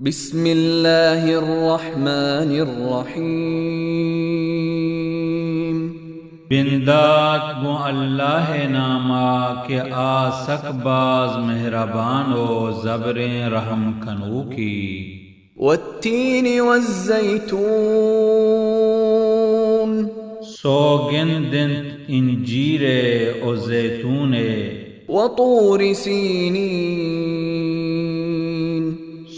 بسم اللہ الرحمن الرحیم۔ بندات گوں اللہ ءِ نام ءَ کہ آ سک باز مہربان ءُ زبریں رحم کنوکے۔ والتین والزیتون۔ سوگند انت انجیر ءِ ءُ زیتون ءِ۔ وطور سینین۔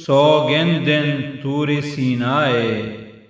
سوگند انت طور سینا ءِ۔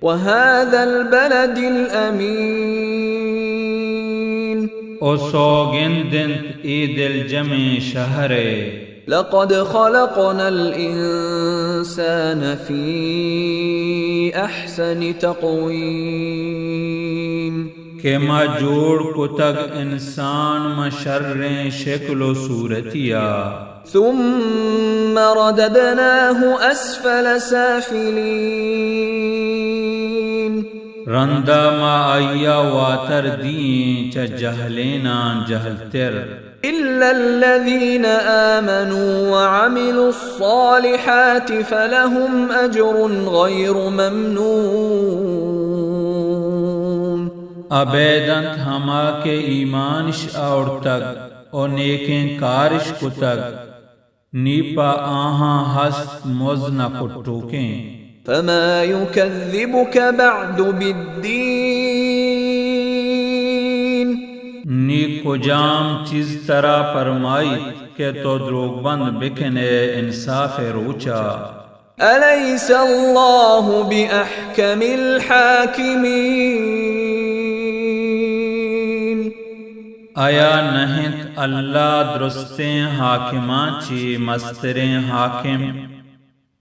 وهذا البلد الأمین۔ ءُ سوگند انت اے دلجمیں شہر ءِ۔ لقد خلقنا الإنسان في أحسن تقويم۔ کہ ما جوڑ کتگ انسان ماں شریں شکل ءُ صورتی ءَ۔ ثم رددناه أسفل سافلين۔ رندا ما آئی ءَ واتر دئیں چہ جہلیناں جہلتر۔ إلا الذين آمنوا وعملوا الصالحات فلهم أجر غير ممنون۔ ابید انت ہما کہ ایمانش آورتگ ءُ نیکیں کارش کتگ، نی پہ آہاں ہست مز نہ کٹوکیں۔ فما يكذبك بعد بالدين۔ نی کجام چیز ترا پرمائیت کہ تو دروگبند بکن ئے انصاف ءِ روچ ءَ؟ أليس الله بأحكم الحاكمين؟ آیا نہ انت اللہ درستیں حاکماں چی مستریں حاکم؟